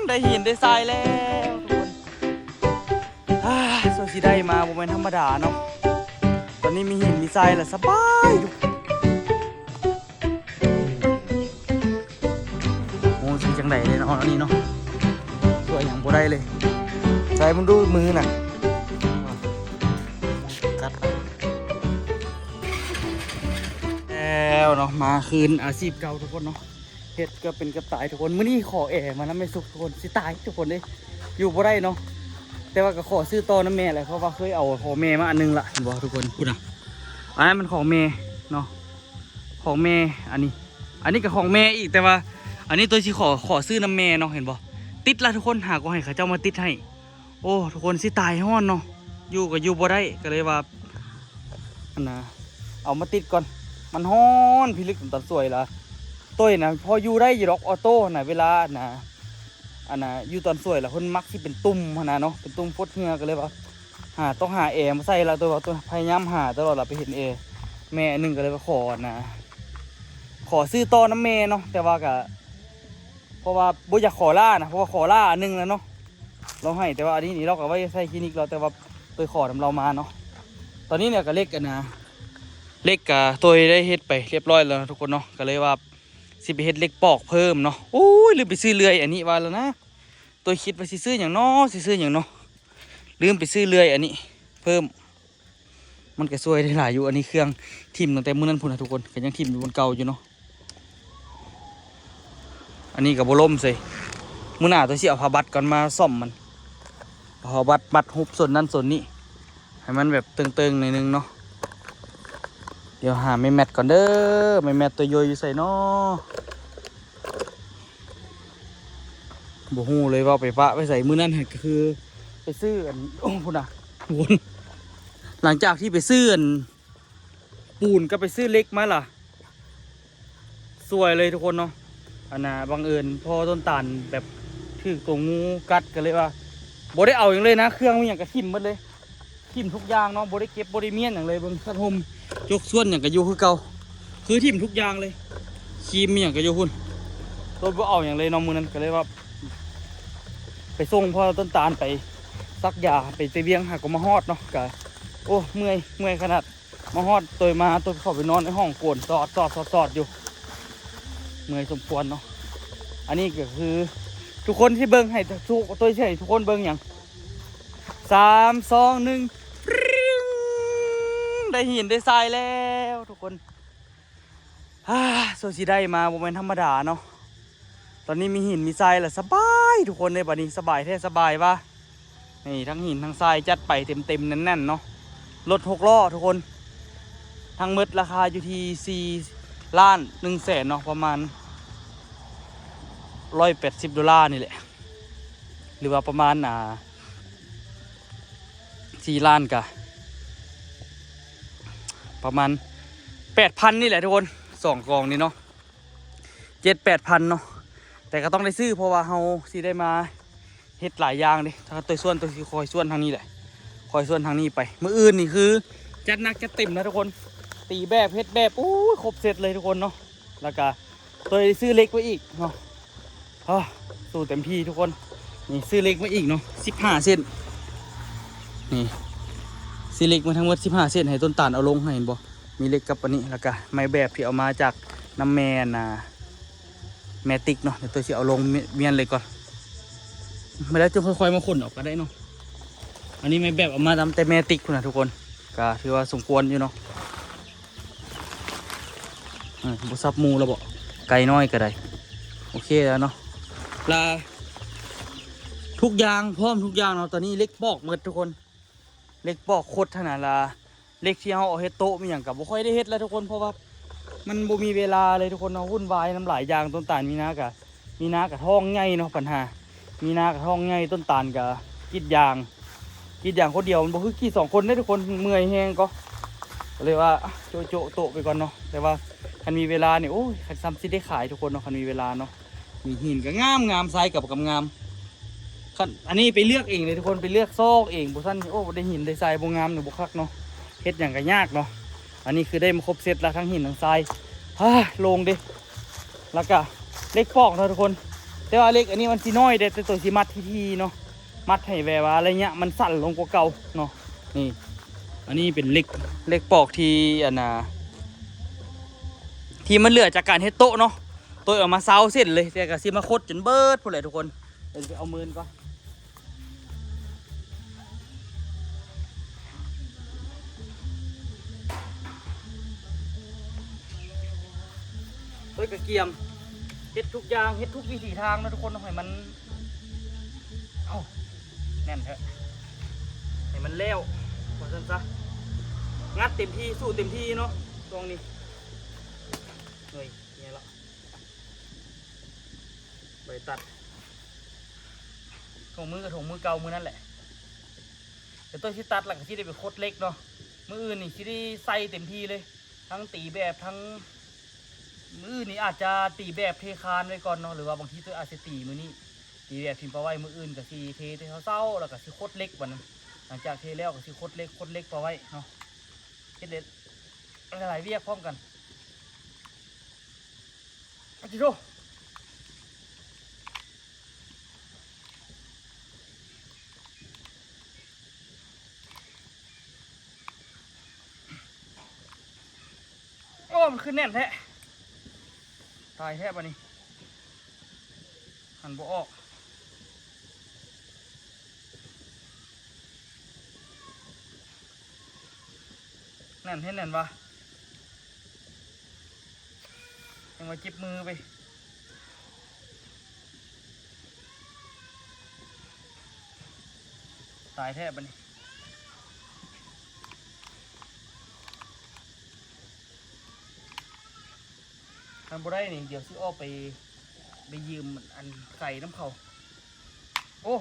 ໄດ້ຫີນໄດ້ຊາຍແລ້ວທຸກຄົນ. ອາ ສ່ວນຊິໄດ້ມາບໍ່ແມ່ນທຳມະດາເນາະ. ຕອນນີ້ມີຫີນມີຊາຍລະສະບາຍທຸກ ໂອ້ ຊິຈັ່ງໃດເດເນາະ ອັນນີ້ເນາະ ຊ່ວຍຫຍັງບໍ່ໄດ້ເລີຍ. ໃສ່ມັນດູມືນະ ກັດແລ້ວເນາະ. ມາຄືນອາຊີບເກົ່າທຸກຄົນເນາະ. ເຮັດເກືອບເປັນເກືອບຕາຍທຸກຄົນ. ມື້ນີ້ຂໍແອມານຳແມ່ສຸກທຸກຄົນ ຊິຕາຍທຸກຄົນເດ້ ຢູ່ບໍ່ໄດ້ເນາະ. ແຕ່ວ່າກໍຂໍຊື້ຕໍ່ນຳແມ່ແຫຼະ ເພາະວ່າເຄີຍເອົາຂອງແມ່ມາອັນໜຶ່ງລະ ເຫັນບໍ່ທຸກຄົນ. ພຸ້ນນະ ອັນນັ້ນມັນຂອງແມ່ເນາະ ຂອງແມ່. ອັນນີ້ ອັນນີ້ກໍຂອງແມ່ອີກ ແຕ່ວ່າອັນນີ້ຕົວຊິຂໍ ຂໍຊື້ນຳແມ່ເນາະ ເຫັນບໍ່ ຕິດລະທຸກຄົນ. ຫາກໍໃຫ້ເຂົາເຈົ້າມາຕິດໃຫ້. ໂອ້ ທຸກຄົນ ຊິຕາຍຮ້ອນເນາະ ຢູ່ກໍຢູ່ບໍ່ໄດ້ ກໍເລີຍວ່າ ອັນນະ ເອົາມາຕິດກ່ອນ. ມັນຮ້ອນພິລຶກຕອນສວຍລະ ໂຕຍນະ ພໍຢູ່ໄດ້ຢູ່ດອກ ອອໂຕ້ນະ. ເວລາ ອັນນະ ອັນນະ ຢູ່ຕອນສວຍລະ ເພິ່ນມັກຊິເປັນຕຸ່ມຫັ້ນນະເນາະ ເປັນຕຸ່ມຟົດເຫື່ອ ກໍເລີຍວ່າ ຫາ ຕ້ອງຫາແອມາໃສ່ລະ. ໂຕຍວ່າ ໂຕຍພະຍາຍາມຫາຕະຫຼອດລະ ໄປເຫັນແອ ແມ່ອັນໜຶ່ງ ກໍເລີຍວ່າຂໍ ອັນນະ ຂໍຊື້ຕໍ່ນຳແມ່ເນາະ. ແຕ່ວ່າກະ ເພາະວ່າບໍ່ຢາກຂໍຫຼ້ານະ ເພາະວ່າຂໍຫຼ້າອັນໜຶ່ງແລ້ວເນາະ ລາວໃຫ້. ແຕ່ວ່າອັນນີ້ນີ້ ລາວກໍໄວ້ໃສ່ຄລີນິກລາວ ແຕ່ວ່າໂຕຍຂໍນຳລາວມາເນາະ. ຕອນນີ້ນີ້ກໍເຫຼັກ ອັນນະ ເຫຼັກກະໂຕຍໄດ້ເຮັດໄປຮຽບຮ້ອຍແລ້ວນະທຸກຄົນເນາະ. ກໍເລີຍວ່າຊິໄປເຮັດເຫຼັກປອກເພີ່ມເນາະ. ໂອ້ຍ ລືມໄປຊື້ເລື່ອຍ ອັນນີ້ວ່າແລ້ວນະ ໂຕຍຄິດວ່າຊິຊື້ຫຍັງເນາະ ຊິຊື້ຫຍັງເນາະ ລືມໄປຊື້ເລື່ອຍອັນນີ້ເພີ່ມ. ມັນກໍຊ່ວຍໄດ້ຫຼາຍຢູ່. ອັນນີ້ເຄື່ອງຖິ້ມຕັ້ງແຕ່ມື້ນັ້ນພຸ້ນນະທຸກຄົນ ກໍຍັງຖິ້ມຢູ່ບ່ອນເກົ່າຢູ່ເນາະ. ອັນນີ້ກໍບໍ່ລົ້ມເຊີຍ. ມື້ໜ້າໂຕຊິເອົາຜ້າບັດກ່ອນມາສ້ອມມັນ ເອົາຜ້າບັດມັດຮູບສ່ວນນັ້ນສ່ວນນີ້ ໃຫ້ມັນແບບເຕີງໆໜ້ອຍໜຶ່ງເນາະ. ດຽວຫາແມ່ແມັດກ່ອນເດີ ແມ່ແມັດໂຕໂຍຍຢູ່ໃສເນາະ. ບໍ່ຮູ້ເລີຍວ່າໄປປະໄວ້ໃສ. ມື້ນັ້ນຫັ້ນກໍຄືໄປຊື້ອັນ ໂອ້ ພຸ້ນນະ ທຸກຄົນ ຫຼັງຈາກທີ່ໄປຊື້ອັນປູນກັບໄປຊື້ເຫຼັກມາລະ ສວຍເລີຍທຸກຄົນເນາະ. ອັນນະ ບັງເອີນພໍຕົ້ນຕານແບບຖືກຕົວງູກັດ ກໍເລີຍວ່າບໍ່ໄດ້ເອົາຫຍັງເລີຍນະ ເຄື່ອງມີຫຍັງກໍຖິ້ມໝົດເລີຍ. ຖິ້ມທຸກຢ່າງເນາະ ບໍ່ໄດ້ເກັບບໍ່ໄດ້ມ້ຽນຫຍັງເລີຍ. ເບິ່ງ ຄັດຮົ່ມ ຈົກສ່ວນຫຍັງກໍຢູ່ຄືເກົ່າ ຄືຖິ້ມທຸກຢ່າງເລີຍ. ຄຣີມອີ່ຫຍັງກໍຢູ່ພຸ້ນ ໂຕຍບໍ່ເອົາຫຍັງເລີຍເນາະ. ມື້ນັ້ນກໍເລີຍວ່າໄປສົ່ງພໍ່ຕົ້ນຕານໄປສັກຢາ ໄປແຕ່ວຽງ ຫາກໍມາຮອດເນາະ. ກະ ໂອ້ ເມື່ອຍ ເມື່ອຍຂະໜາດ. ມາຮອດໂຕຍມາ ໂຕຍເຂົ້າໄປນອນໃນຫ້ອງໂກນສອດໆໆຢູ່ ເມື່ອຍສົມຄວນເນາະ. ອັນນີ້ກໍຄືທຸກຄົນທີ່ເບິ່ງໃຫ້ທຸກ ໂຕຍຊິໃຫ້ທຸກຄົນເບິ່ງຫຍັງ ສາມ ສອງ ໜຶ່ງ ໄດ້ຫີນໄດ້ຊາຍແລ້ວທຸກຄົນ. ອາ ສ່ວນຊິໄດ້ມາບໍ່ແມ່ນທຳມະດາເນາະ. ຕອນນີ້ມີຫີນມີຊາຍລະສະບາຍທຸກຄົນເດ້. ບັດນີ້ສະບາຍແທ້ສະບາຍວ່າ ນີ້ ທັງຫີນທັງຊາຍຈັດໄປເຕັມໆແໜ້ນໆເນາະ. ລົດຫົກລໍ້ທຸກຄົນ ທັງໝົດລາຄາຢູ່ທີ່ສີ່ລ້ານໜຶ່ງແສນເນາະ ປະມານຮ້ອຍແປດສິບໂດລານີ້ແຫຼະ ຫຼືວ່າປະມານ ອ່າ ສີ່ລ້ານກະປະມານແປດພັນນີ້ແຫຼະທຸກຄົນ ສອງກອງນີ້ເນາະ ເຈັດແປດພັນເນາະ. ແຕ່ກໍຕ້ອງໄດ້ຊື້ ເພາະວ່າເຮົາຊິໄດ້ມາເຮັດຫຼາຍຢ່າງເດ້. ຖ້າໂຕຍສ່ວນ ໂຕຍຊິຄອຍສ່ວນທາງນີ້ແຫຼະ ຄອຍສ່ວນທາງນີ້ໄປ. ມື້ອື່ນນີ້ຄືຈັດໜັກຈັດເຕັມນະທຸກຄົນ ຕີແບບ ເຮັດແບບ ໂອ້ຍ ຄົບເຊັດເລີຍທຸກຄົນເນາະ. ແລ້ວກະໂຕຍຊື້ເຫຼັກໄວ້ອີກເນາະ. ໂອ້ ສູ້ເຕັມທີ່ທຸກຄົນ. ນີ້ ຊື້ເຫຼັກມາອີກເນາະ ສິບຫ້າເສັ້ນ. ນີ້ ຊື້ເຫຼັກມາທັງໝົດສິບຫ້າເສັ້ນ ໃຫ້ຕົ້ນຕານເອົາລົງໃຫ້ ເຫັນບໍ່? ມີເຫຼັກກັບອັນນີ້ ແລ້ວກະໄມ້ແບບທີ່ເອົາມາຈາກນຳແມ່ ອັນນ່າ ແມ່ຕິກເນາະ. ດຽວໂຕຊິເອົາລົງມ້ຽນເລີຍກ່ອນ. ມາແລ້ວຈຶ່ງຄ່ອຍໆມາຂົນອອກກໍໄດ້ເນາະ. ອັນນີ້ໄມ້ແບບເອົາມານຳແຕ່ແມ່ຕິກພຸ້ນນະທຸກຄົນ ກໍຖືວ່າສົມຄວນຢູ່ເນາະ. ເອີ ບໍ່ສັບໝູ່ແລ້ວບໍ? ໄກ່ນ້ອຍກໍໄດ້ ໂອເຄແລ້ວເນາະ. ລະ ທຸກຢ່າງ ພ້ອມທຸກຢ່າງເນາະ. ຕອນນີ້ເຫຼັກປອກໝົດທຸກຄົນ ເຫຼັກປອກຄົດຫັ້ນນະ. ລະ ເຫຼັກທີ່ເຮົາເອົາເຮັດໂຕະມີຫຍັງກໍບໍ່ຄ່ອຍໄດ້ເຮັດແລ້ວທຸກຄົນ ເພາະວ່າມັນບໍ່ມີເວລາເລີຍທຸກຄົນເນາະ. ວຸ້ນວາຍນຳຫຼາຍຢ່າງ ຕົ້ນຕານມີນາກະ ມີນາກະທ້ອງໃຫຍ່ເນາະ ບັນຫາ ມີນາກະທ້ອງໃຫຍ່ ຕົ້ນຕານກະກຣີດຢາງ ກຣີດຢາງຄົນດຽວ ມັນບໍ່ຄືກຣີດສອງຄົນເດ້ທຸກຄົນ ເມື່ອຍແຮງກໍ ກໍເລີຍວ່າ ໂຈະໂຈະໂຕະໄປກ່ອນເນາະ. ແຕ່ວ່າຄັນມີເວລານີ້ ໂອ້ຍ ຄັນຊ້ຳຊິໄດ້ຂາຍທຸກຄົນເນາະ ຄັນມີເວລາເນາະ. ມີຫີນກໍງາມໆ ຊາຍກໍງາມໆ. ຄັນ ອັນນີ້ໄປເລືອກເອງເດ້ທຸກຄົນ ໄປເລືອກຊອກເອງ ບໍ່ຊັ້ນ ໂອ້ ໄດ້ຫີນໄດ້ຊາຍບໍ່ງາມນີ້ ບໍ່ຄັກເນາະ ເຮັດຫຍັງກໍຍາກເນາະ. ອັນນີ້ຄືໄດ້ມາຄົບເຊັດລະ ທັງຫີນທັງຊາຍ ຮາ ໂລ່ງເດ້. ແລ້ວກະເຫຼັກປອກເນາະທຸກຄົນ ແຕ່ວ່າເຫຼັກອັນນີ້ມັນຊິນ້ອຍເດ້ ແຕ່ໂຕຊິມັດທີ່ໆເນາະ ມັດໃຫ້ແບບວ່າໄລຍະມັນສັ້ນລົງກວ່າເກົ່າເນາະ. ນີ້ ອັນນີ້ເປັນເຫຼັກ ເຫຼັກປອກທີ່ ອັນນ່າ ທີ່ມັນເຫຼືອຈາກການເຮັດໂຕະເນາະ. ໂຕະເອົາມາຊາວເສັ້ນເລີຍ ແຕ່ກໍຊິມາຄົດຈົນເບິດພຸ້ນແຫຼະທຸກຄົນ. ດຽວຊິໄປເອົາມືນກ່ອນ. ໂດຍກະກຽມ ເຮັດທຸກຢ່າງ ເຮັດທຸກວິທີທາງເນາະທຸກຄົນ ໃຫ້ມັນ ເອົ້າ ແໜ້ນເຖາະ ໃຫ້ມັນແລ້ວ ວ່າຊັ້ນຊະ. ງັດເຕັມທີ່ ສູ້ເຕັມທີ່ເນາະ ຊ່ວງນີ້. ເຮີ້ຍ ນີ້ລະ ໄປຕັດ ຖົງມືກໍຖົງມືເກົ່າມື້ນັ້ນແຫຼະ. ດຽວໂຕຊິຕັດ ແລ້ວກໍຊິໄດ້ໄປຄົດເຫຼັກເນາະ. ມື້ອື່ນນີ້ຊິໄດ້ໃສ່ເຕັມທີ່ເລີຍ ທັງຕີແບບ ທັງ ມື້ອື່ນນີ້ອາດຈະຕີແບບເທຄານໄວ້ກ່ອນເນາະ ຫຼືວ່າບາງທີໂຕອາດຊິຕີມື້ນີ້ ຕີແບບຖິ້ມປະໄວ້. ມື້ອື່ນກໍຊິເທແຕ່ເຊົ້າໆ ແລ້ວກໍຊິຄົດເຫຼັກບັດນັ້ນ. ຫຼັງຈາກເທແລ້ວກໍຊິຄົດເຫຼັກ ຄົດເຫຼັກປະໄວ້ເນາະ. ເຮັດຫຼາຍໆວຽກພ້ອມກັນ. ອາຕິໂທ ໂອ້ ມັນຄືແໜ້ນແທ້ ຕາຍແທ້ບາດນີ້ ຫັນບໍ່ອອກ. ແໜ້ນ ເຮັດແໜ້ນວະ ຍັງວ່າເຈັບມືໄປ ຕາຍແທ້ບາດນີ້. ຄັນບໍ່ໄດ້ນີ້ ດຽວຊິອອກໄປ ໄປຢືມອັນໄກ່ນຳເຂົາ. ໂອ້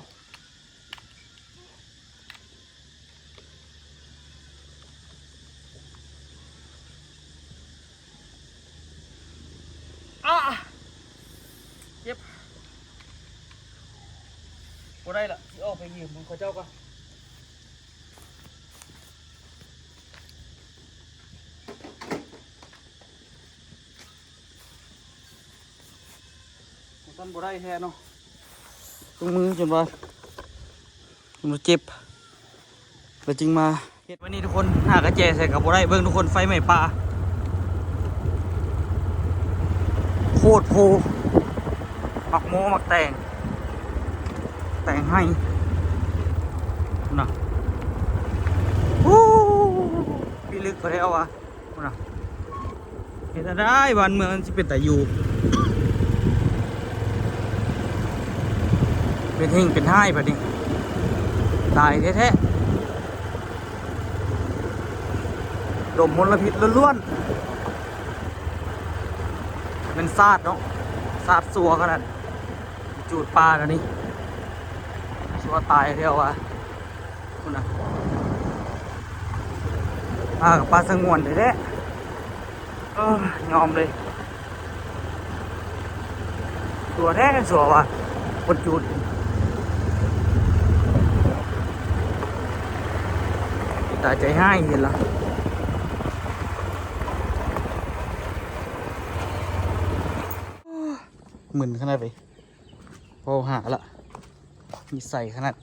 ອາ ເຈັບ ບໍ່ໄດ້ລະ ຊິອອກໄປຢືມຂອງເຂົາເຈົ້າກ່ອນ. ຊັ້ນບໍ່ໄດ້ແທ້ເນາະ ຕົງມືຈົນວ່າ ຈົນວ່າເຈັບ ແລ້ວຈຶ່ງມາເຮັດ. ວັນນີ້ທຸກຄົນ ຫາກະແຈໃສ່ກໍບໍ່ໄດ້. ເບິ່ງທຸກຄົນ ໄຟໄໝ້ປ່າ ໂຄດໂພ ໝາກໂມ ໝາກແຕງ ແຕງໄຮ່ນະ. ໂອ້ ພິລຶກເຂົາແທ້ວ່າ. ພຸ້ນນະ ເຮັດແນວໃດບ້ານເມືອງມັນຊິເປັນຕາຢູ່ ເປັນເຮັງເປັນຮ້າຍບາດນີ້ ຕາຍແທ້ໆ. ລົມມົນລະພິດລ້ວນໆ ແມ່ນສາດເນາະ ສາດຊົ່ວຂະໜາດ ຈູດປານະນີ້ ຊົ່ວຕາຍແທ້ວ່າ. ພຸ້ນນະ ປາກໍປາສະຫງວນແທ້ໆ. ເອີ ຍອມເລີຍ ຊົ່ວແທ້ຊົ່ວວ່າ ຄົນຈູດ ຕາໃຈຮ້າຍເຫັນລະ ມຶນຂະໜາດເລີຍ. ໂທຫາລະ ນິໄສຂະໜາດ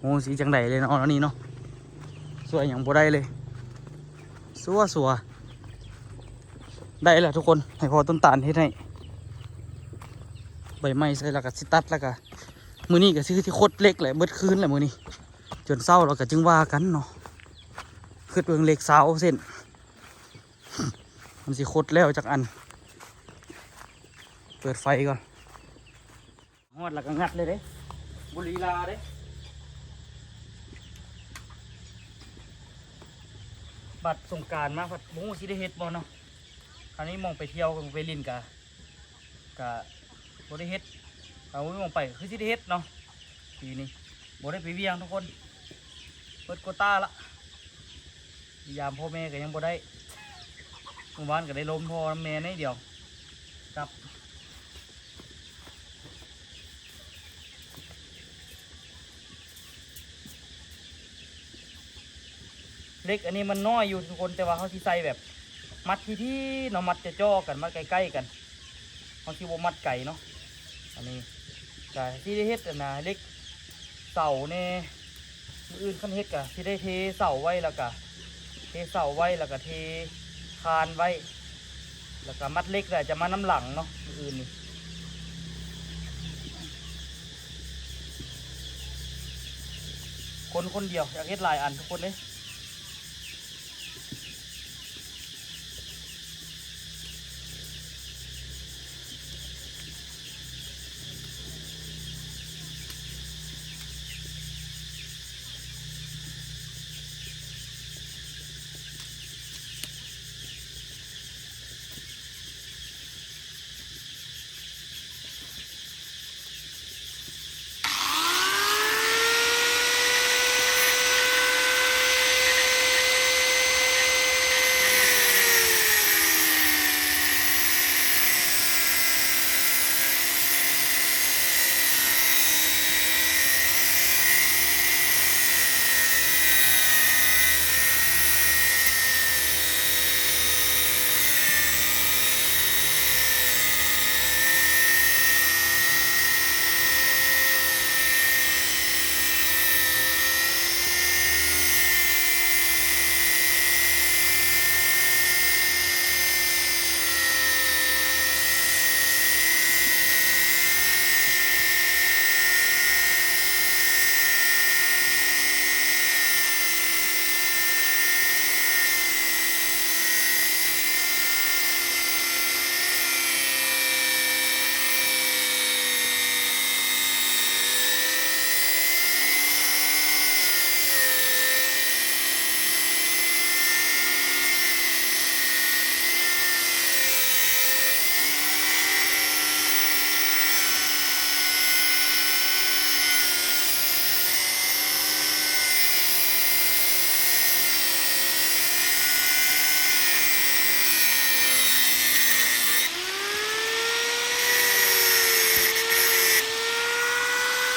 ໂອ້ ຊິຈັ່ງໃດເລີຍເນາະ ອັນນີ້ເນາະ ຊ່ວຍຫຍັງບໍ່ໄດ້ເລີຍ ຊົ່ວໆ. ໄດ້ລະທຸກຄົນ ໃຫ້ພໍ່ຕົ້ນຕານເຮັດໃຫ້ ໃບໄມ້ໃສ່ ແລ້ວກະຊິຕັດ ແລ້ວກະ ມື້ນີ້ກະຊິ ຊິຄົດເຫຼັກແຫຼະ ເບິດຄືນແຫຼະມື້ນີ້ ຈົນເຊົ້າ ແລ້ວກະຈຶ່ງວ່າກັນເນາະ. ຄຶດເບິ່ງເຫຼັກຊາວເສັ້ນ ມັນຊິຄົດແລ້ວຈັກອັນ. ເປີດໄຟກ່ອນ. ຮອດແລ້ວກໍງັດເລີຍເດ້ ບໍ່ລີລາເດ້. ບັດສົງການມາພັດບໍ່ຮູ້ຊິໄດ້ເຮັດບໍ່ເນາະ. ຄາວນີ້ໝ່ອງໄປທ່ຽວ ໄປຫຼິ້ນກະ ກະບໍ່ໄດ້ເຮັດ. ເອົາໝ່ອງໄປຄືຊິໄດ້ເຮັດເນາະ. ປີນີ້ບໍ່ໄດ້ໄປວຽງທຸກຄົນ ເບິດໂກຕ້າລະ. ຢາມພໍ່ແມ່ກໍຍັງບໍ່ໄດ້. ມື້ວານກໍໄດ້ລົມພໍ່ນຳແມ່ໜ້ອຍດຽວ ກັບ. ເຫຼັກອັນນີ້ມັນນ້ອຍຢູ່ທຸກຄົນ ແຕ່ວ່າເຮົາຊິໃສ່ແບບ ມັດທີ່ໆເນາະ ມັດເຈາະໆກັນ ມັດໃກ້ໆກັນ ເຮົາຊິບໍ່ມັດໄກເນາະ. ອັນນີ້ກະຊິໄດ້ເຮັດອັນນ່າ ເຫຼັກເສົາແດ່ ມື້ອື່ນຄັນເຮັດກະຊິໄດ້ເທເສົາໄວ້ ແລ້ວກະເທເສົາໄວ້ ແລ້ວກະເທຄານໄວ້ ແລ້ວກະມັດເຫຼັກ ແລ້ວຈະມານຳຫຼັງເນາະ ມື້ອື່ນນີ້. ຄົນຄົນດຽວ ຢາກເຮັດຫຼາຍອັນທຸກຄົນເດ້.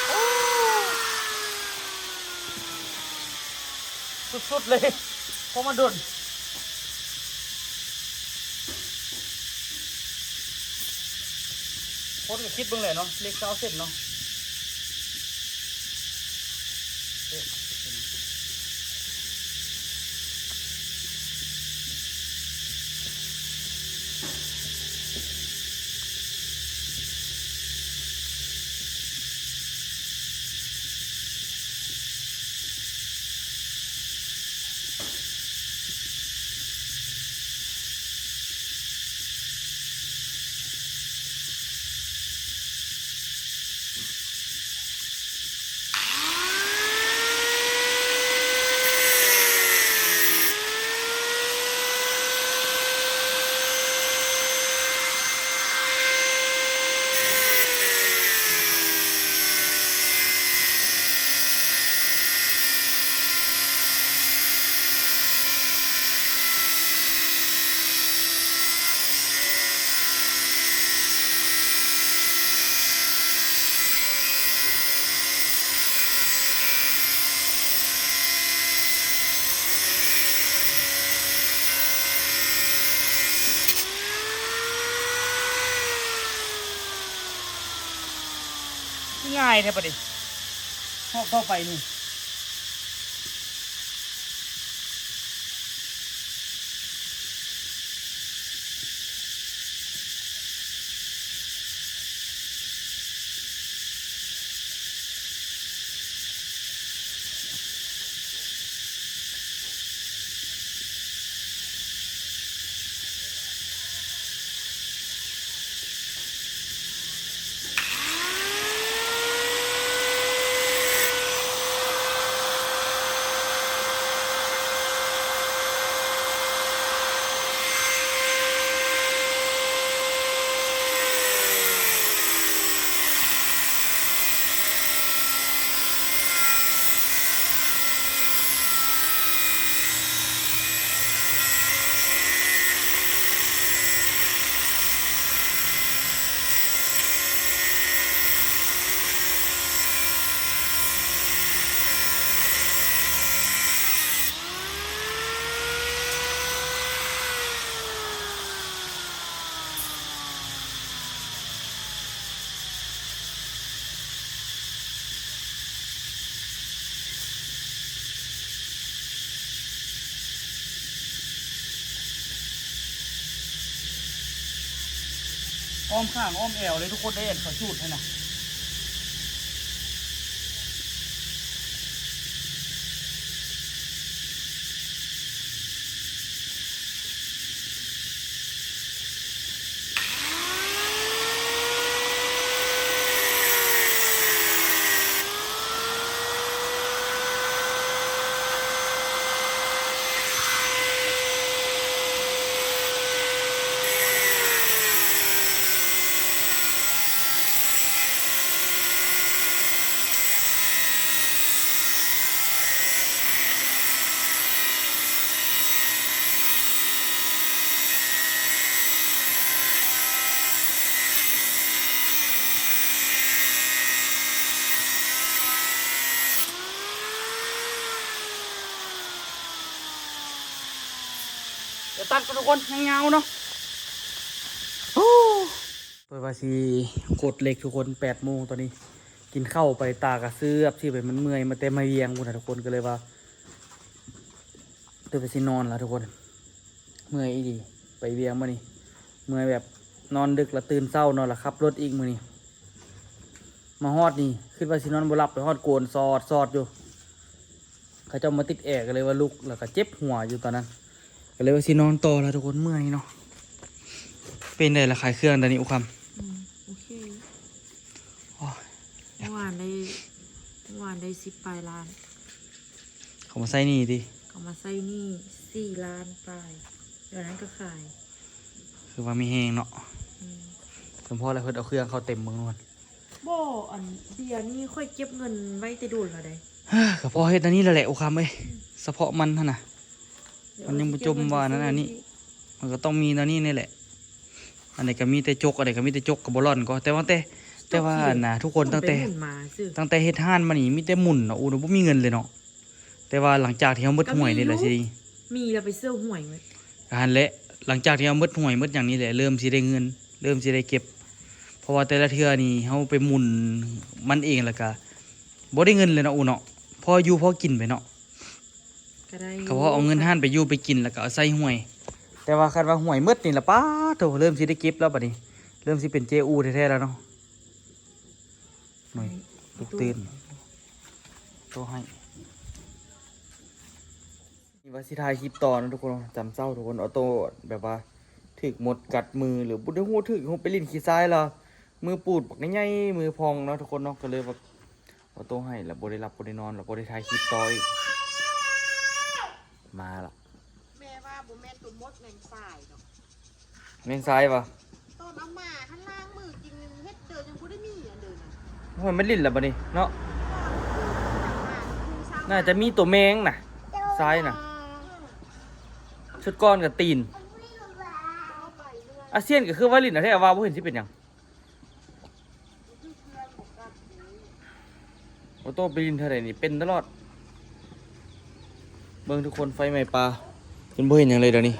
ໂອ້ ສຸດໆເລີຍ ພໍມາດົນ ຄົນກໍຄິດເບິ່ງແຫຼະເນາະ ເຫຼັກຊາວເຊັນເນາະ. ຄືງ່າຍແທ້ບາດນີ້ ຮອບຕໍ່ໄປນີ້. ໂ ອ້ອມຂ້າງອ້ອມແອວເລີຍທຸກຄົນເດ້ ເຂົາຈູດຫັ້ນນະ. ດຽວຕັດກ່ອນທຸກຄົນ ຍັງຍາວເນາະ. ໂອ້ ເພິ່ນວ່າຊິກົດເຫຼັກທຸກຄົນ ແປດໂມງຕອນນີ້ ກິນເຂົ້າໄປ ຕາກະເສືອບຊິໄປ ມັນເມື່ອຍມາແຕ່ມາວຽງພຸ້ນນະທຸກຄົນ ກໍເລີຍວ່າ ເລີຍວ່າຊິນອນລະທຸກຄົນ. ເມື່ອຍອີ່ຫຼີ ໄປວຽງມື້ນີ້ ເມື່ອຍແບບນອນດຶກລະຕື່ນເຊົ້າເນາະ ລະຂັບລົດອີກມື້ນີ້. ມາຮອດນີ້ຄິດວ່າຊິນອນບໍ່ຫຼັບ ໄປຮອດໂກນສອດໆຢູ່. ເຂົາເຈົ້າມາຕິດແອ ກໍເລີຍວ່າລຸກ ແລ້ວກໍເຈັບຫົວຢູ່ຕອນນັ້ນ ກໍເລີຍວ່າຊິນອນຕໍ່ລະທຸກຄົນ ເມື່ອຍເນາະ. ເປັນໃດລະຂາຍເຄື່ອງດຽວນີ້ ອຸຄຳ? ອືມ ໂອເຄ. ໂອ້ຍ ເມື່ອວານໄດ້ ເມື່ອວານໄດ້ສິບປາຍລ້ານ. ເຂົາມາໃຊ້ໜີ້ຕິ? ເຂົາມາໃຊ້ໜີ້ສີ່ລ້ານປາຍ ດຽວນັ້ນກໍຂາຍ. ຄືວ່າມີແຮງເນາະ. ອືມ ສົມພໍແລ້ວ ເພິ່ນເອົາເຄື່ອງເຂົ້າເຕັມເບິ່ງນວນ. ບໍ່ ອັນເບຍນີ້ຂ້ອຍເກັບເງິນໄວ້ແຕ່ດົນແລ້ວໃດ໋. ກໍພໍເຮັດອັນນີ້ແຫຼະ ໂອຄຳເອີຍ. ອືມ ສະເພາະມັນຫັ້ນນະ ມັນຍັງບໍ່ຈົມວ່ານັ້ນອັນນີ້ ມັນກໍຕ້ອງມີແນວນີ້ນີ້ແຫຼະ. ອັນໃດກໍມີແຕ່ຈົກ ອັນໃດກໍມີແຕ່ຈົກ ກໍບໍ່ລ່ອນກໍ ແຕ່ວ່າ ແຕ່ ແຕ່ວ່ານະທຸກຄົນ ຕັ້ງແຕ່ ຕັ້ງແຕ່ເຮັດຮ້ານມານີ້ ມີແຕ່ໝຸ່ນເນາະ. ໂອ້ ບໍ່ມີເງິນເລີຍເນາະ. ແຕ່ວ່າຫຼັງຈາກທີ່ເຮົາໝົດຫວຍນີ້ແຫຼະ ຊິມີແລ້ວໄປຊື້ຫວຍໝົດ. ກໍຫັ້ນແຫຼະ ຫຼັງຈາກທີ່ເຮົາໝົດຫວຍໝົດຫຍັງນີ້ແຫຼະ ເລີ່ມຊິໄດ້ເງິນ ເລີ່ມຊິໄດ້ເກັບ. ເພາະວ່າແຕ່ລະເທື່ອນີ້ເຮົາໄປໝຸ່ນມັນເອງ ແລ້ວກໍບໍ່ໄດ້ເງິນເລີຍເນາະ ອູເນາະ. ພໍຢູ່ພໍກິນໄປເນາະ ກໍໄດ້ ກໍພໍເອົາເງິນຮ້ານໄປຢູ່ໄປກິນ ແລ້ວກໍເອົາໃສ່ຫວຍ. ແຕ່ວ່າຄັນວ່າຫວຍໝົດນີ້ລະ ປາດໂທ້ ເລີ່ມຊິໄດ້ເກັບແລ້ວບັດນີ້ ເລີ່ມຊິເປັນເຈອູແທ້ໆແລ້ວເນາະ. ໜ້ອຍ ລຸກຕື່ນ ໂຕໃຫ້. ນີ້ວ່າຊິຖ່າຍຄລິບຕໍ່ເນາະທຸກຄົນ ຈຳເຊົ້າທຸກຄົນ ອອໂຕ້ແບບວ່າຖືກມົດກັດມື ຫຼືບໍ່ໄດ້ຮູ້ຖືກ ຮູ້ໄປຫຼິ້ນຂີ້ຊາຍລະ ມືປູດບັກໃຫຍ່ໆ ມືພອງເນາະທຸກຄົນເນາະ. ກໍເລີຍວ່າ ອອໂຕ້ໃຫ້ລະ ບໍ່ໄດ້ຫຼັບບໍ່ໄດ້ນອນລະ ບໍ່ໄດ້ຖ່າຍຄລິບຕໍ່ອີກ. ມາລະ ແມ່ວ່າບໍ່ແມ່ນຕົວມົດ ແມງສາຍເນາະ. ແມງສາຍຫວາ? ຕອນເອົາມາຫັ້ນ ລ້າງມືກິນເຮັດເດີ ຍັງບໍ່ໄດ້ມີອັນເດີນະ. ໂອ້ຍ ມັນຫຼິ້ນລະບັດນີ້ເນາະ. ໜ້າຈະມີຕົວແມງນະ ຊາຍນະ. ຊຸດກ່ອນກໍຕີນ. ອາຊຽນກໍຄືວ່າຫຼິ້ນແທ້ ວ່າບໍ່ເຫັນຊິເປັນຫຍັງ. ໂອໂຕ້ໄປຫຼິ້ນເທື່ອໃດນີ້ເປັນຕະຫຼອດ. ເບິ່ງທຸກຄົນ ໄຟໄໝ້ປ່າ ຈົນບໍ່ເຫັນຫຍັງເລີຍດຽວນີ້.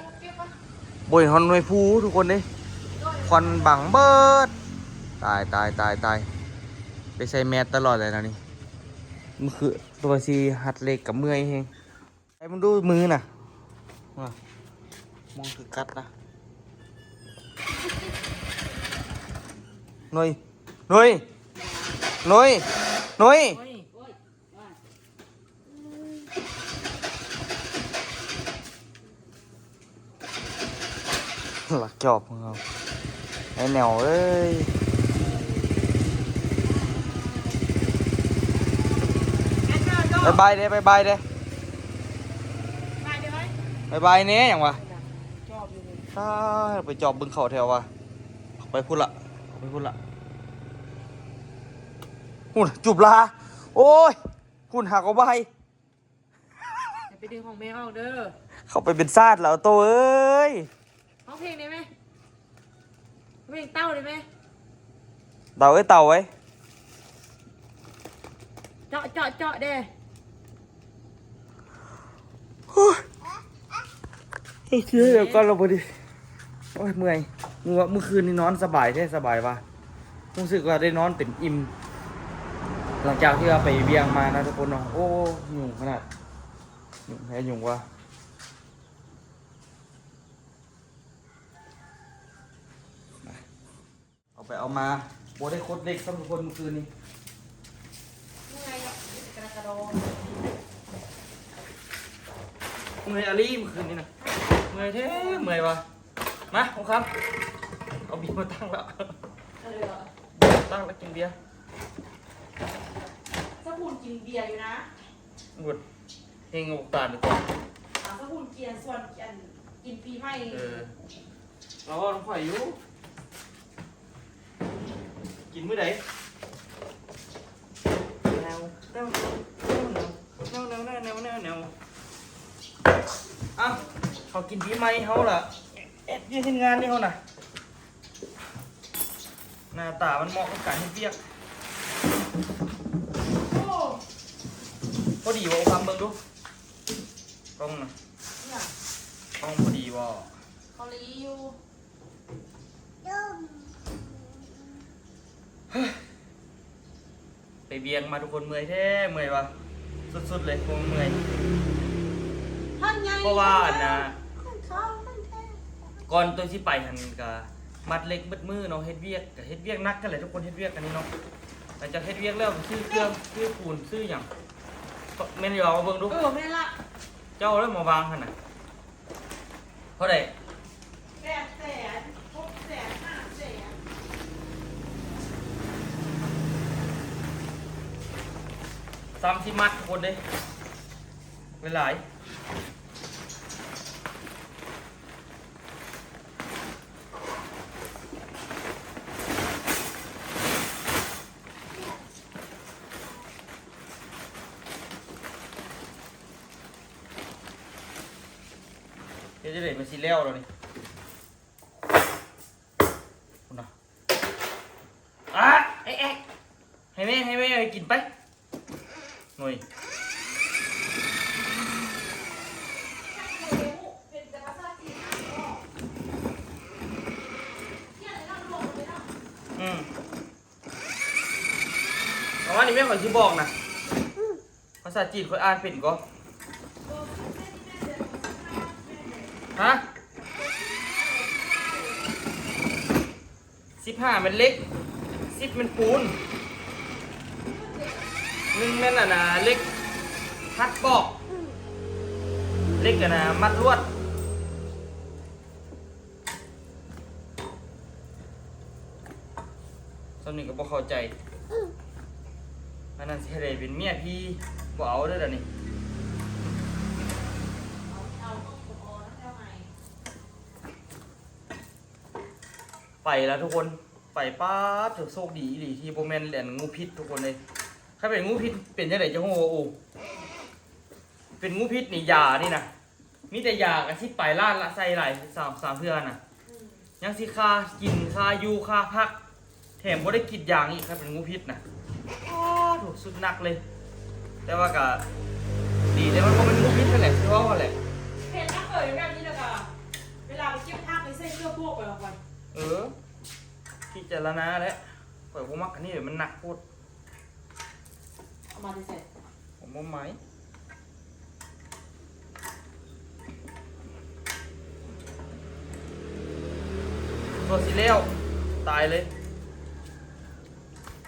ບໍ່ເຫັນຮອດໜ່ວຍພູທຸກຄົນເດ້ ຄວັນບັງເບີດ. ຕາຍ ຕາຍ ຕາຍ ຕາຍ ໄປໃສ່ແມດຕະຫຼອດແລ້ວດຽວນີ້. ມື້ຄືນຕົວຊິຫັດເຫຼັກກໍເມື່ອຍແຮງ. ໃຫ້ມັນດູມືນະ ວ່າ ມອງຄືກັດນະ. ໜ່ວຍ ໜ່ວຍ ໜ່ວຍ ໜ່ວຍ. ລັກຈອບຂອງເຮົາ ໄອ້ແນວເອີຍ. ບາຍບາຍເດ້ ບາຍບາຍເດ້ ບາຍບາຍແດ່ຫຍັງວະ. ອ້າ ໄປຈອບເບິ່ງເຂົາແຖວວ່າ ເຂົ້າໄປພຸ້ນລະ ເຂົ້າໄປພຸ້ນລະ. ພຸ້ນ ຈູບລາ ໂອ້ຍ ພຸ້ນ ຫາກໍບາຍ. ຢ່າໄປດຶງຂອງແມ່ອອກເດີ. ເຂົ້າໄປເປັນຊາດແລ້ວໂຕເອີຍ. ຮ້ອງເພງໄດ້ໄໝ? ເພງເຕົ້າໄດ້ໄໝ? ເຕົ້າເອີຍ ເຕົ້າເອີຍ. ເຈາະ ເຈາະ ເຈາະເດ້. ໂອ້ຍ ເອີ ດຽວກ່ອນລະບໍ່ດີ. ໂອ້ຍ ເມື່ອຍ. ມື້ ມື້ຄືນນີ້ນອນສະບາຍແທ້ ສະບາຍວ່າ ຮູ້ສຶກວ່າໄດ້ນອນເຕັມອີ່ມ ຫຼັງຈາກທີ່ວ່າໄປວຽງມານະທຸກຄົນເນາະ. ໂອ້ ຍຸງຂະໜາດ ຍຸງແທ້ຍຸງວ່າ. ຂ້ອຍເອົາມາ ບໍ່ໄດ້ຄົດເຫຼັກຊ້ຳທຸກຄົນມື້ຄືນນີ້. ເມື່ອຍອະລີມື້ຄືນນີ້ນະ ເມື່ອຍແທ້ ເມື່ອຍວ່າ. ມາ ໂອຄຳ ເອົາເບຍມາຕັ້ງລະ ເອົາເບຍມາຕັ້ງລະ ກິນເບຍ. ສະພຸນກິນເບຍຢູ່ນະ ບຸດ ເຮັງອອກຕານດີກວ່າ. ອາ ສະພຸນກິນ ຊວນ ອັນ ກິນປີໃໝ່. ເອີ ລາວເວົ້ານຳຂ້ອຍຢູ່. ກິນມື້ໃດ? ແນວ ແນວ ເອົ້າ ເຂົາກິນປີໃໝ່ເຮົາລະ ເຮັດວຽກເຮັດງານນີ້ເຮົານະ ໜ້າຕາມັນເໝາະກັບການເຮັດວຽກ. ໂອ້ ພໍດີບໍ່? ຄຳເບິ່ງດູ ກ້ອງນະ ກ້ອງພໍດີບໍ່? ພໍດີຢູ່. ໄປວຽກມາທຸກຄົນ ເມື່ອຍແທ້ ເມື່ອຍວ່າ ສຸດໆເລີຍ ເມື່ອຍ ເພາະວ່າອັນນ່າ ກ່ອນໂຕຊິໄປຫັ້ນກະມັດເຫຼັກໝົດມື້ເນາະ ເຮັດວຽກ ກະເຮັດວຽກໜັກຫັ້ນແຫຼະທຸກຄົນ ເຮັດວຽກອັນນີ້ເນາະ. ຫຼັງຈາກເຮັດວຽກແລ້ວ ຊື້ເຄື່ອງ ຊື້ປູນ ຊື້ຫຍັງ ແມ່ນຢູ່ ເອົາມາເບິ່ງດູ. ເອີ ແມ່ນລະ ເຈົ້າເອົາມາວາງຫັ້ນນະ. ເທົ່າໃດ? ແປດແສນ ຫົກແສນ ຫ້າແສນ ສາມສິບມັດທຸກຄົນເດ້ ຫຼາຍໆ. ເຮັດຈັ່ງໃດມັນຊິແລ້ວແລ້ວນີ້ ພຸ້ນນະ. ອາ ແອກໆ ໃຫ້ແມ່ ໃຫ້ແມ່ ໃຫ້ກິນໄປ ໜ່ວຍ. ອືມ ປະມານນີ້ແມ່ ຂ້ອຍຊິບອກນະ ພາສາຈີນຂ້ອຍອ່ານເປັນກໍ? ຮະ? ສິບຫ້າແມ່ນເຫຼັກ ສິບແມ່ນປູນ ໜຶ່ງແມ່ນອັນນ່າ ເຫຼັກຮັດປອກ ເຫຼັກອັນນ່າ ມັດລວດ. ສ່ຳນີ້ກໍບໍ່ເຂົ້າໃຈ ອັນນັ້ນຊິໃຫ້ໄດ້ເປັນເມຍພີ່ ບໍ່ເອົາເດີ້ດຽວນີ້. ໄປລະທຸກຄົນ ໄປ ປາດໂທ້ ໂຊກດີອີ່ຫຼີທີ່ບໍ່ແມ່ນອັນ ງູພິດທຸກຄົນເອີຍ. ຄັນເປັນງູພິດເປັນຈັ່ງໃດ ເຈົ້າຮູ້ບໍ່? ໂອ້ ເປັນງູພິດນີ້ ຢານີ້ນະ ມີແຕ່ຢາກະສິບປາຍລ້ານລະ ໃສ່ຫຼາຍ ສາມ ສາມເທື່ອນະ ອືມ ຍັງຊິຄ່າກິນ ຄ່າຢູ່ ຄ່າພັກ ແຖມບໍ່ໄດ້ກຣີດຢາງອີກ ຄັນເປັນງູພິດນະ. ໂອ້ໂທ້ ສຸດໜັກເລີຍ. ແຕ່ວ່າກະດີເດ້ ມັນບໍ່ແມ່ນງູພິດຫັ້ນແຫຼະ ຄືເວົ້າຫັ້ນແຫຼະ. ເຫັນນະເອີຍ ແບບນີ້ແລ້ວກະ ເວລາໄປເກັບຜັກນີ້ໃສ່ເສື້ອໂພກໄປວ່າໄປ. ເອີ ພິຈາລະນາແຫຼະ ຂ້ອຍບໍ່ມັກອັນນີ້ເລີຍ ມັນໜັກໂພດ. ເອົາມາແຕ່ໃສ? ເອົາມາໃໝ່. ຕົວະຊິແລ້ວ ຕາຍເລີຍ.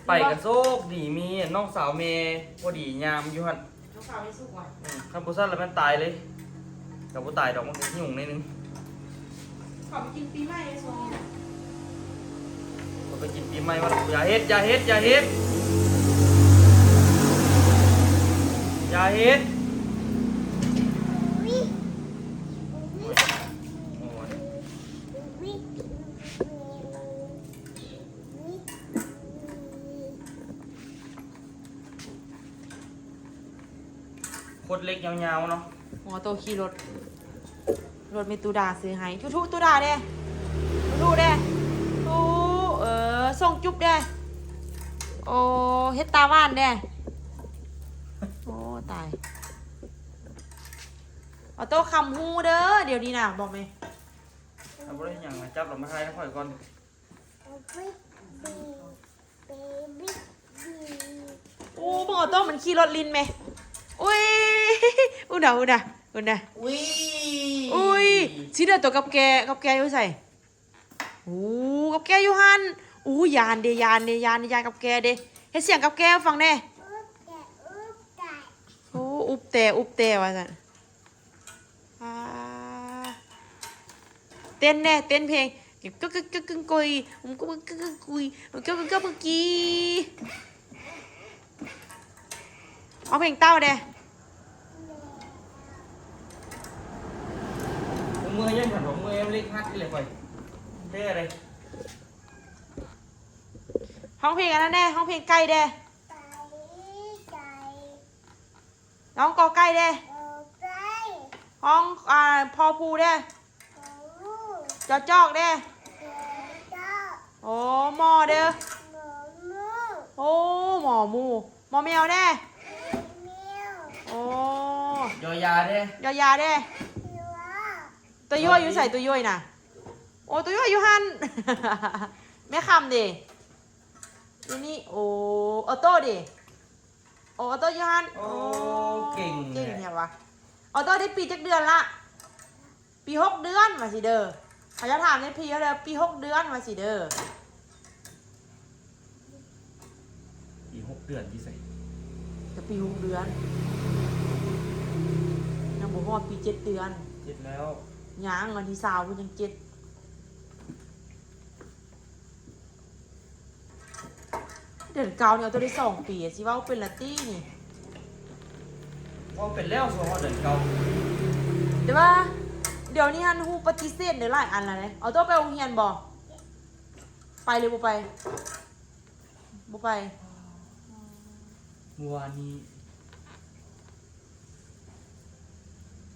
ໄປກະໂຊກດີ ມີນ້ອງສາວແມ່ພໍດີຍາມຢູ່ຫັ້ນ. ນ້ອງສາວແມ່ສຸກວ່າ. ອືມ ຄັນບໍ່ຊັ້ນລະແມ່ນຕາຍເລີຍ. ກະບໍ່ຕາຍດອກ ມັນກະຫິ້ວໜ້ອຍໜຶ່ງ. ເຂົາໄປກິນປີໃໝ່ໃນຊ່ວງນີ້ນະ. ເຂົາໄປກິນປີໃໝ່ວ່າ. ຢ່າເຮັດ ຢ່າເຮັດ ຢ່າເຮັດ ຢ່າເຮັດ. ໂອ້ຍ ໂອ້ຍ. ຄົດເຫຼັກຍາວໆເນາະ. ໂອ້ ໂຕຂີ່ລົດ ລົດແມ່ຕູ້ດາຊື້ໃຫ້. ທຸໆ ຕູ້ດາແດ່ ທຸໆ ແດ່ ທຸ ເອີ ສົ່ງຈຸບແດ່. ໂອ້ ເຮັດຕາຫວານແດ່. ໂອ້ ຕາຍ. ອອໂຕ້ຄຳຮູ້ເດີ້ ດຽວນີ້ນະ ບອກແມ່. ເອົາ ບໍ່ໄດ້ຫຍັງນະ ຈັບລະມາຖ່າຍນຳຂ້ອຍກ່ອນ. ໂອ້ ເບິ່ງອອໂຕ້ມັນຂີ່ລົດຫຼິ້ນແມ. ອຸ້ຍ ອຸ້ນນະ ອຸ້ນນະ ອຸ້ນນະ. ອຸ້ຍ ອຸ້ຍ ຊິເດີ ໂຕກັບແກ ກັບແກຢູ່ໃສ? ໂອ້ ກັບແກຢູ່ຫັ້ນ. ອູ້ ຢ້ານເດ ຢ້ານເດ ຢ້ານເດ ຢ້ານກັບແກເດ. ເຮັດສຽງກັບແກໃຫ້ຟັງແດ່. ອູ້ ອຸບແຕ ອຸບແຕ ວ່າຊັ້ນ. ອ່າ ເຕັ້ນແດ່ ເຕັ້ນເພງ ກຶກກຶກກຶກກຸຍ ກຶກກຶກກຶກກຸຍ ກຶກກຶກກຶກກຸຍ. ຮ້ອງເພງເຕົ້າແດ່. ເມື່ອຍຍັງ ເມື່ອຍເລັກຮັດເລີຍຂ້ອຍ ແທ້ເລີຍ. ຮ້ອງເພງອັນນັ້ນແດ່ ຮ້ອງເພງໄກ່ແດ່. ຮ້ອງກອໄກ່ແດ່. ຮ້ອງ ອ່າ ພໍພູແດ່. ຈອຈອກແດ່. ໂອ້ ມໍເດີ. ໂອ້ ມໍໝູ. ມໍແມວແດ່. ໂອ້ ຍໍຢາແດ່. ຍໍຢາແດ່. ໂຕຢວຍຢູ່ໃສ? ໂຕຢວຍນະ. ໂອ້ ໂຕຢວຍຢູ່ຫັ້ນ. ແມ່ຄຳເດ? ຢູ່ນີ້. ໂອ້ ອໍໂຕ້ເດ? ໂອ້ ອໍໂຕ້ຢູ່ຫັ້ນ. ໂອ້ ໂອ້ ເກັ່ງແທ້ ເກັ່ງແທ້ວະ. ອໍໂຕ້ໄດ້ປີຈັກເດືອນລະ? ປີຫົກເດືອນວ່າຊິເດີ. ເຂົາຈະຖາມໃນພີເດີ ປີຫົກເດືອນວ່າຊິເດີ. ປີຫົກເດືອນຢູ່ໃສ? ກະປີຫົກເດືອນ ຍັງບໍ່ຮອດປີເຈັດເດືອນ. ເຈັດແລ້ວ. ຍັງ ວັນທີຊາວພຸ້ນຍັງເຈັດ. ເດືອນເກົ້ານີ້ເອົາແຕ່ໄດ້ສອງປີ ຊິເວົ້າເປັນລະຕິນີ້. ເວົ້າເປັນແລ້ວ ເວົ້າເດືອນເກົ້າ. ແຕ່ວ່າດຽວນີ້ຫັ້ນຮູ້ປະຕິເສດໄດ້ຫຼາຍອັນລະເດ້. ເອົາໂຕໄປໂຮງຮຽນບໍ່? ໄປຫຼືບໍ່ໄປ? ບໍ່ໄປ. ມື້ວານນີ້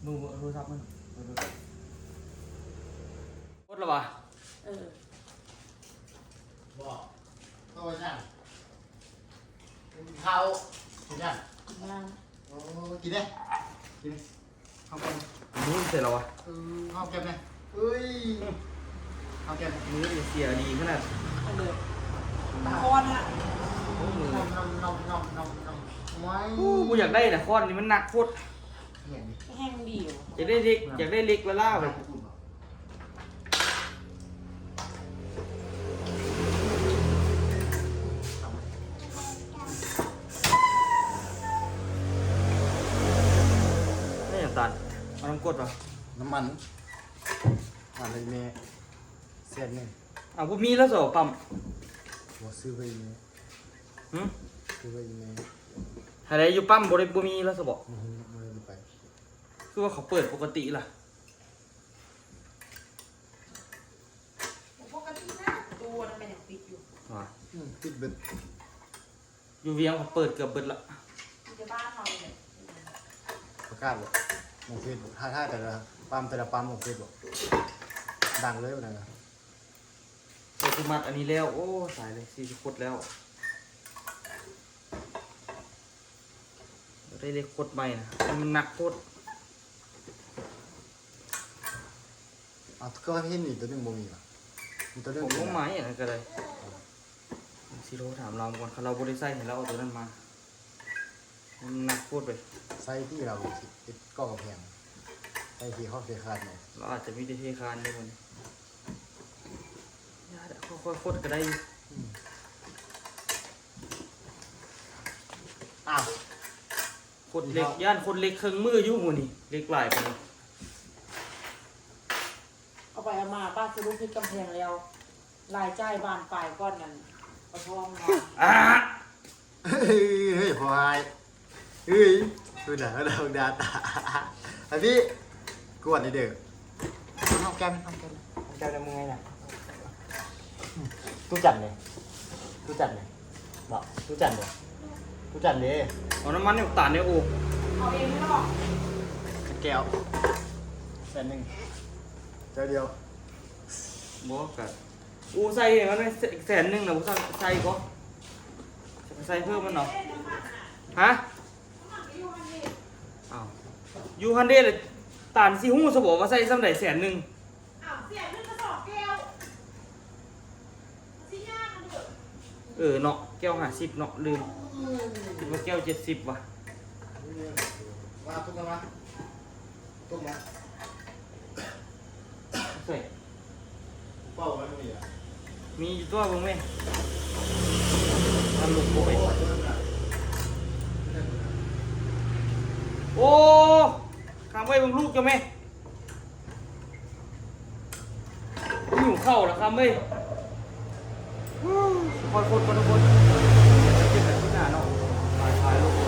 ເບິ່ງໂທລະສັບມັນ ກົດແລ້ວຫວາ? ເອີ ບໍ່ ເພາະວ່າຫຍັງ? ກິນເຂົ້າ ກິນຫຍັງ? ກິນນ້ຳ. ໂອ້ ກິນເດ້ ກິນເດ້. ເອົາກ່ອນ ມື້ໃສ່ລາວຫວາ? ເອີ ຫອມແກ້ມແດ່. ເອີຍ ຫອມແກ້ມ ມື້ນີ້ເສຍດີຂະໜາດ ອັນເດີ ຕາອ່ອນນະ. ໂອ້ ມື້ ໂອ້ ບໍ່ຢາກໄດ້ນະ ຄ້ອນນີ້ມັນໜັກໂພດ. ແຮງດີ ຢາກໄດ້ເຫຼັກ ຢາກໄດ້ເຫຼັກລ້າໆ ໄປ. ແມ່ນຫຍັງຕານ? ເອົານ້ຳກົດຫວາ? ນ້ຳມັນ ອັນນີ້ແມ່ ແສນໜຶ່ງ. ເອົາ ບໍ່ມີແລ້ວເຈົ້າປ້ຳ? ບໍ່ ຊື້ໄວ້ອີ່ແມ່. ຫື? ຊື້ໄວ້ອີ່ແມ່. ຫາໄດ້ຢູ່ປ້ຳ ບໍ່ໄດ້ ບໍ່ມີແລ້ວຊະບໍ? ບໍ່ ບໍ່ໄດ້ໄປ. ຄືວ່າເຂົາເປີດປົກກະຕິລະ? ບໍ່ປົກກະຕິນະ ຕູ້ນັ້ນມັນຍັງປິດຢູ່. ຫວາ? ອືມ ປິດເບິດ. ຢູ່ວຽງເຂົາເປີດເກືອບເບິດລະ. ມີແຕ່ບ້ານເຮົານີ້ແຫຼະ. ປະກາດບໍ່? ລົງເຟສບໍ່? ຖ້າ ຖ້າແຕ່ລະປ້ຳ ແຕ່ລະປ້ຳລົງເຟສບໍ່? ດັງເລີຍບາດນັ້ນນະ. ເຈົ້າຄືມັດອັນນີ້ແລ້ວ. ໂອ້ ຕາຍເລີຍ ຊິຄົດແລ້ວ. ໄດ້ເຫຼັກຄົດໃໝ່ນະ ມັນໜັກໂພດ. ເອົາ ຄືວ່າເຫັນນີ້ໂຕໜຶ່ງບໍ່ມີຫວາ? ມີໂຕໜຶ່ງ ບໍ່ ບໍ່ໄໝ້ອັນນັ້ນກະໄດ້. ຊິໂທຖາມລາວກ່ອນ ຄັນລາວບໍ່ໄດ້ໃສ່ໃຫ້ລາວເອົາໂຕນັ້ນມາ. ມັນໜັກໂພດເວີຍ. ໃສ່ທີ່ລາວເຮັດເກາະກຳແພງ ໃສ່ທີ່ເຂົາເຄຍຄານເນາະ. ລາວອາດຈະມີແຕ່ເຄຍຄານເດ້ມື້ນີ້. ຢ່າເດີ ຄ່ອຍໆຄົດກະໄດ້ຢູ່. ອືມ ອ້າວ ຄົດເຫຼັກ ຢ້ານຄົດເຫຼັກເຄິ່ງມື້ຢູ່ມື້ນີ້ ເຫຼັກຫຼາຍປານນີ້. ເອົາໄປເອົາມາ ບາດສະຫຼຸບເຮັດກຳແພງແລ້ວ ລາຍຈ່າຍບານປາຍກ່ອນນັ້ນ ປະທ້ອງເນາະ. ອ້າ ເຮີ້ຍ ເຮີ້ຍ ພໍ່ຮ້າຍ ເຮີ້ຍ ພຸ້ນນະ ດາວດາຕາ ອະພີ່ ກວດນີ້ເດີ. ຫອມແກ້ມ ຫອມແກ້ມ ຫອມແກ້ມນະ ເມື່ອຍນະ. ຕູ້ຈັນເດ ຕູ້ຈັນເດ ບອກ ຕູ້ຈັນເດ ຕູ້ຈັນເດ. ເອົານ້ຳມັນໃຫ້ຕານເດ. ໂອ້ ເອົາເອງເນາະ ແກ້ວ ແສນໜຶ່ງ ແກ້ວດຽວ. ບໍ່ ກະ ອູ້ ໃສ່ມັນແສນໜຶ່ງນະ ບໍ່ໃສ່ບໍ່? ໃສ່ເພີ່ມມັນເນາະ. ຮະ? ອ້າວ ຢູ່ຫັ້ນເດ້ ຕານຊິຮູ້ຊະບໍ່ວ່າໃສ່ສ່ຳໃດແສນໜຶ່ງ? ອ້າວ ແສນໜຶ່ງກະສອງແກ້ວ ຊິຍາກນຳເດີ. ເອີເນາະ ແກ້ວຫ້າສິບເນາະ ລືມ ຄິດວ່າແກ້ວເຈັດສິບຫວາ. ມາ ຕຸກມາ ຕຸກມາ ໃສ່ ເປົ່າໄວ້ບໍ່ມີອະ. ມີຢູ່ຕົວະ ເບິ່ງແມ່ ມັນລູກໂອ້ຍ. ໂອ້ ຄຳເອີຍ ເບິ່ງລູກເຈົ້າແມ່ ຫິວເຂົ້າລະຄຳເອີຍ. ຄອຍຄົນກ່ອນທຸກຄົນ ເກັບແບບໜ້າເນາະ. ຕາຍໆ ລູກ